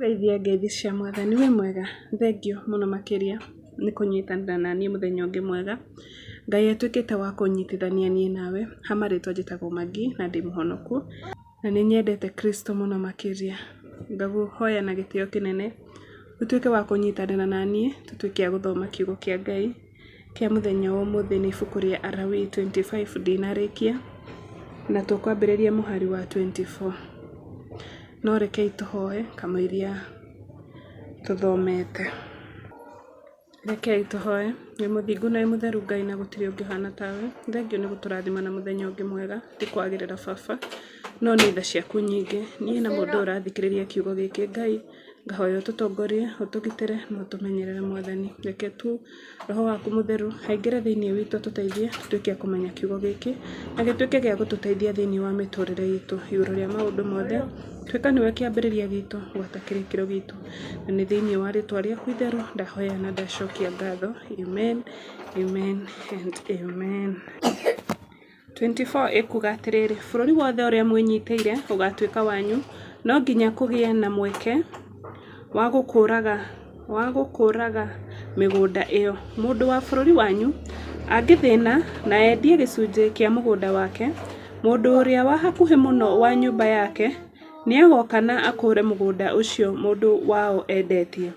Geithia ngeithi cia mwathani, wĩ mwega? Thengiũ mũno makĩria nĩ kũnyitanĩra naniĩ mũthenya ũngĩ mwega, Ngai atuĩkĩte wa kũnyitithania niĩ nawe, ha marĩtwa njĩtagwo Maggie na ndĩ mũhonoku, na nĩ nyendete Kristo mũno makĩria. Ngakũhoya na gĩtĩo kĩnene, ũtuĩke wa kũnyitanĩra naniĩ, tũtuĩke a gũthoma kiugo kĩa Ngai, kĩa mũthenya wa ũmũthĩ nĩ ibuku rĩa Alawii 25 ndinarĩkia, na tũkwambĩrĩria mũhari wa 24. No rekei tũhoe kamũiria tũthomete. Rekei tũhoe. Wĩ mũthingu na wĩ mũtheru Ngai na gũtirĩ ũngĩ ũhana tawe. Thengiũ nĩ gũtũrathima na mũthenya ũngĩ mwega. Ti kwagĩrĩra baba, no nĩ tha ciaku nyingĩ. Niĩ na mũndũ ũyũ ũrathikĩrĩria kiugo gĩkĩ Ngai, ngahoya ũtũtongorie, ũtũgitĩre na ũtũmenyerere Mwathani. Reke tu Roho waku mũtheru aingĩre thĩinĩ witũ atũteithie tũtuĩke a kũmenya kiugo gĩkĩ na gĩtuĩke gĩa gũtũteithia thĩinĩ wa mĩtũrĩre itũ. Igũrũ rĩa maũndũ mothe, tuĩka nĩwe kĩambĩrĩria gitũ gwata kĩrĩkĩro gitũ. Na nĩ thĩinĩ wa rĩtwa rĩaku itheru ndahoya na ndacokia ngatho. Amen, amen and amen. 24 ĩkuuga atĩrĩrĩ, Bũrũri wothe ũrĩa mwĩnyitĩire ũgaatuĩka wanyu, no nginya kũgĩe na mweke wa gũkũũraga mĩgũnda ĩyo. Mũndũ wa bũrũri wanyu angĩthĩna na endie gĩcunjĩ kĩa mũgũnda wake, mũndũ ũrĩa wa hakuhĩ mũno wa nyũmba yake nĩagooka na akũũre mũgũnda ũcio mũndũ wao endetie.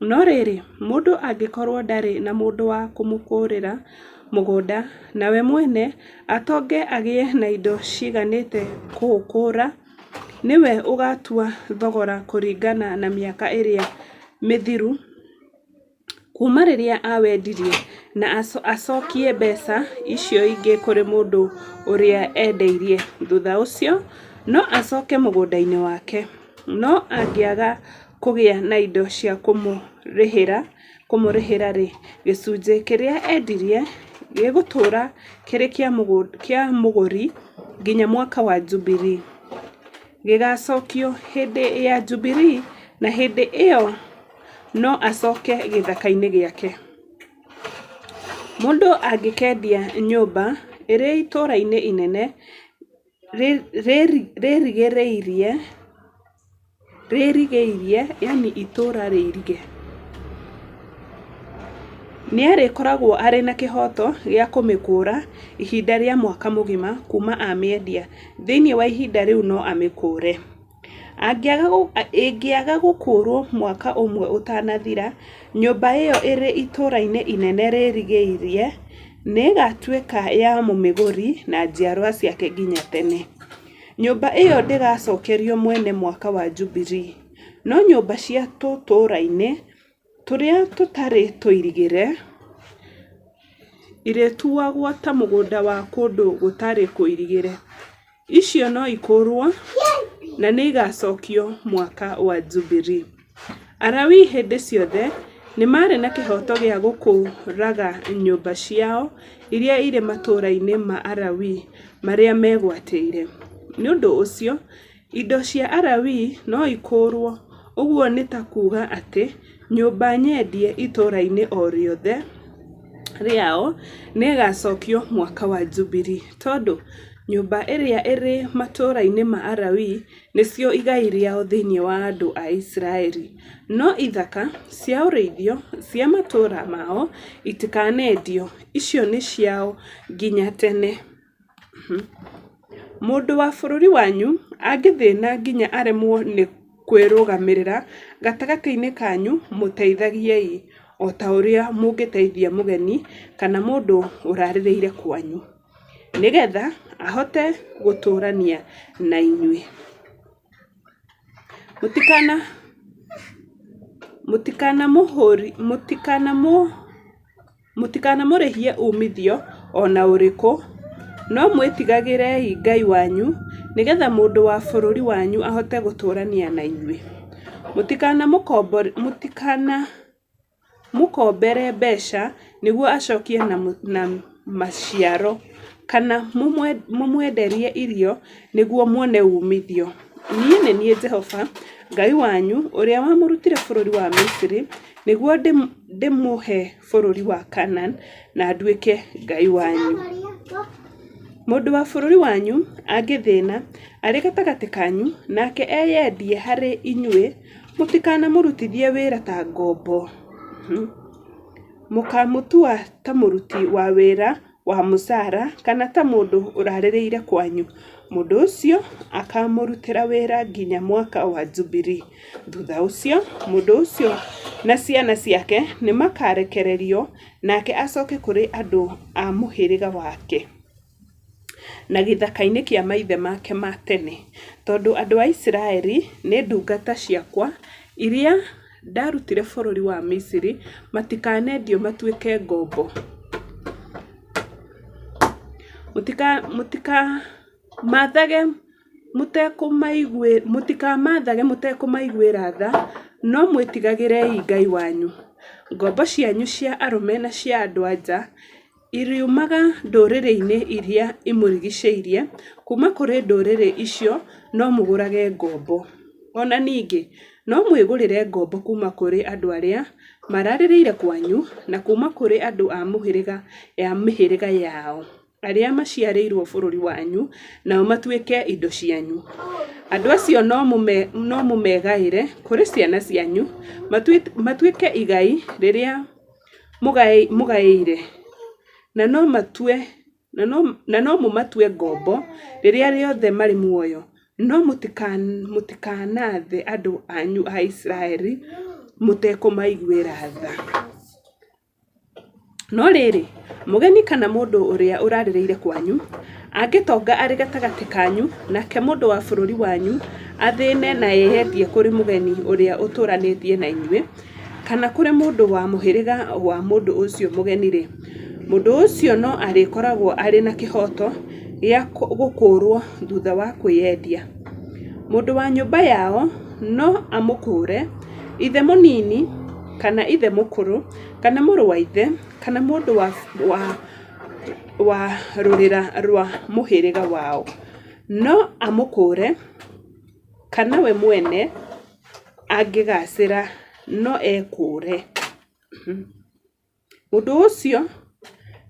No rĩrĩ, mũndũ angĩkorũo ndarĩ na mũndũ wa kũmũkũũrĩra mũgũnda, na we mwene atonge agĩe na indo ciiganĩte kũũkũũra, nĩwe ũgaatua thogora kũringana na mĩaka ĩrĩa mĩthiru kuuma rĩrĩa aawendirie, na acokie mbeca icio ingĩ kũrĩ mũndũ ũrĩa endeirie. Thutha ũcio no acoke mũgũnda-inĩ wake. No angĩaga kũgĩa na indo cia kũmũrĩhĩra-rĩ, gĩcunjĩ kĩrĩa endirie gĩgũtũũra kĩrĩ kĩa mũgũri nginya mwaka wa Jubilii. Gĩgaacokio hĩndĩ ya Jubilii na hĩndĩ ĩyo no acoke gĩthaka-inĩ gĩake. Mũndũ angĩkendia nyũmba ĩrĩ itũũra-inĩ inene rĩrigĩrĩirie, yaani itũũra rĩirige, nĩarĩkoragwo arĩ na kĩhooto gĩa kũmĩkũũra ihinda rĩa mwaka mũgima kuuma amĩendia. Thĩinĩ wa ihinda rĩu no amĩkũũre. Ĩngĩaga gũkũũrũo mwaka ũmwe ũtanathira, nyũmba ĩyo ĩrĩ itũũra-inĩ inene rĩrigĩrĩirie nĩ ĩgaatuĩka ya mũmĩgũri na njiarũa ciake nginya tene. Nyũmba ĩyo ndĩgacokerio mwene mwaka wa Jubilii. No nyũmba cia tũtũũra-inĩ tũrĩa tũtarĩ tũirigĩre irĩtuagwo ta mũgũnda wa kũndũ gũtarĩ kũirigĩre. Icio no ikũũrũo na nĩ igaacokio mwaka wa Jubilii. Alawii hĩndĩ ciothe nĩ marĩ na kĩhooto gĩa gũkũũraga nyũmba ciao iria irĩ matũũra-inĩ ma Alawii marĩa megwatĩire. Nĩ ũndũ ũcio, indo cia Alawii no ikũũrũo, ũguo nĩ ta kuuga atĩ, nyũmba nyendie itũũra-inĩ o rĩothe rĩao nĩ ĩgaacokio mwaka wa Jubilii, tondũ nyũmba iria irĩ matũũra-inĩ ma Alawii nĩcio igai rĩao thĩinĩ wa andũ a Isiraeli. No ithaka cia ũrĩithio cia matũũra mao itikanendio, icio nĩ ciao nginya tene. Mũndũ wa bũrũri wanyu angĩthĩna nginya aremwo nĩ kwĩrũgamĩrĩra gatagatĩ-inĩ kanyu, mũteithagiei o ta ũrĩa mũngĩteithia mũgeni kana mũndũ ũrarĩrĩire kwanyu, nĩgetha ahote gũtũũrania na inyuĩ. Mũtikanamũrĩhie uumithio o na ũrĩkũ, no mwĩtigagĩrei Ngai wanyu, nĩgeetha mũndũ wa bũrũri wanyu ahote gũtũũrania na inyuĩ. Mũtikanamũkombere mbeeca nĩguo acookie na maciaro, kana mũmwenderie irio nĩguo muone uumithio. Niĩ nĩ niĩ Jehova Ngai wanyu ũrĩa wamũrutire bũrũri wa Misiri nĩguo ndĩmũhe bũrũri wa Kaanani na nduĩke Ngai wanyu. Mũndũ wa bũrũri wanyu angĩthĩĩna arĩ gatagatĩ kanyu, nake eyendie harĩ inyuĩ Mũtikanamũrutithie wĩra ta ngombo. Mũkaamũtua ta mũruti wa wĩra wa mũcara kana ta mũndũ ũrarĩrĩire kwanyu. Mũndũ ũcio akaamũrutĩra wĩra nginya mwaka wa Jubilii. Thutha ũcio, mũndũ ũcio na ciana ciake nĩ makaarekererio, nake acoke kũrĩ andũ a mũhĩrĩga wake na gĩthaka-inĩ kĩa maithe make ma tene, tondũ andũ a Isiraeli nĩ ndungata ciakwa iria ndarutire bũrũri wa Misiri, matikanendio matuĩke ngombo. Mũtikamathage mũtekũmaiguĩra tha, no mwĩtigagĩrei Ngai wanyu. Ngombo cianyu cia arũme na cia andũ-a-nja iriumaga ndũrĩrĩ-inĩ iria imũrigiicĩirie, kuuma kũrĩ ndũrĩrĩ icio no mũgũrage ngombo. O na ningĩ no mwĩgũrĩre ngombo kuuma kũrĩ andũ arĩa mararĩrĩire kwanyu, na kuuma kũrĩ andũ a mĩhĩrĩga ya mĩhĩrĩga yao, arĩa maciarĩirwo bũrũri wanyu, nao matuĩke indo cianyu. Andũ acio no mũmegaĩre kũrĩ ciana cianyu matuĩke igai rĩrĩa mũgaĩire, na no mũmatue ngombo rĩrĩa rĩothe marĩ muoyo, no mũtikanaathe andũ anyu a Isiraeli mũtekũmaiguĩra tha. No rĩrĩ, mũgeni kana mũndũ ũrĩa ũrarĩrĩire kwanyu, angĩtonga arĩ gatagatĩ kanyu, nake mũndũ wa bũrũri wanyu athĩne na eyendie kũrĩ mũgeni ũrĩa ũtũũranĩtie na inyuĩ, kana kũrĩ mũndũ wa mũhĩrĩga wa mũndũ ũcio mũgeni-rĩ, mũndũ ũcio no arĩkoragwo arĩ na kĩhooto gĩa gũkũũrũo thutha wa kwĩyendia. Mũndũ wa nyũmba yao no amũkũũre, ithe mũnini kana ithe mũkũrũ, kana mũrũ wa ithe, kana mũndũ wa rũrĩra rwa mũhĩrĩga wao. No amũkũũre, kana we mwene angĩgaacĩra no ekũũre. Mũndũ ũcio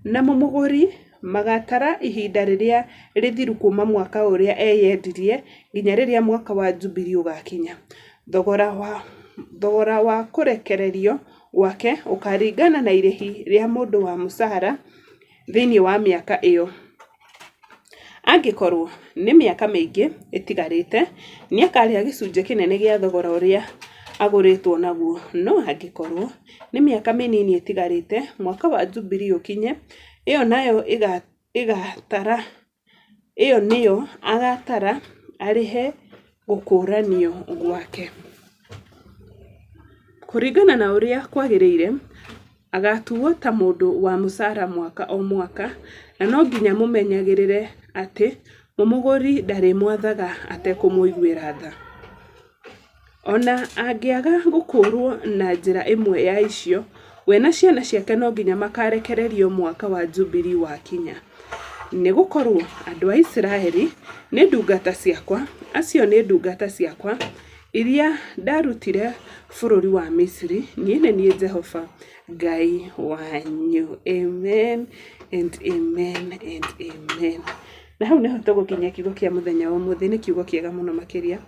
na mũmũgũri magaatara ihinda rĩrĩa rĩthiru kuuma mwaka ũrĩa eyendirie nginya rĩrĩa mwaka wa Jubilii ũgaakinya. Thogora wa kũrekererio gwake ũkaaringana na irĩhi rĩa mũndũ wa mũcara thĩinĩ wa mĩaka ĩyo. Angĩkorũo nĩ mĩaka mĩingĩ ĩtigarĩte, nĩ akarĩha gĩcunjĩ kĩnene gĩa thogora ũrĩa agũrĩtwo naguo, no angĩkorũo nĩ mĩaka mĩnini ĩtigarĩte mwaka wa Jubilii ũkinye, ĩyo nĩyo agaatara arĩhe gũkũũranio gwake. Kũringana na ũrĩa kwagĩrĩire, Agaatuwo ta mũndũ wa mũcara mwaka o mwaka, na no nginya mũmenyagĩrĩre atĩ mũmũgũri ndarĩmwathaga atekũmũiguĩra tha. O na angĩaga gũkũũrũo na njĩra ĩmwe ya icio, we na ciana ciake no nginya makaarekererio mwaka wa Jubilii wakinya. Nĩ gũkorũo andũ a Isiraeli nĩ ndungata ciakwa, acio nĩ ndungata ciakwa iria ndaarutire bũrũri wa Misiri, niĩ nĩ niĩ Jehova Ngai wanyu. Amen and amen and amen. Na hau nĩho tũgũkinyia kiugo kĩa mũthenya wa ũmũthĩ, nĩ kiugo kĩega mũno makĩria.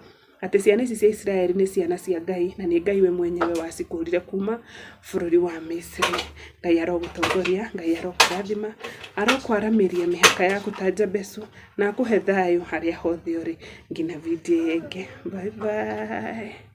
Atĩ ciana ici cia Isiraeli nĩ ciana cia Ngai na nĩ Ngai we mwenyewe wacikũrire kuma bũrũri wa Misiri. Ngai arogũtongoria, Ngai arokũrathima, arokwaramĩria mĩhaka yaku ta Jabezu na akũhe thayũ harĩa hothe ũrĩ nginya video ĩyo ĩngĩ. Bye bye.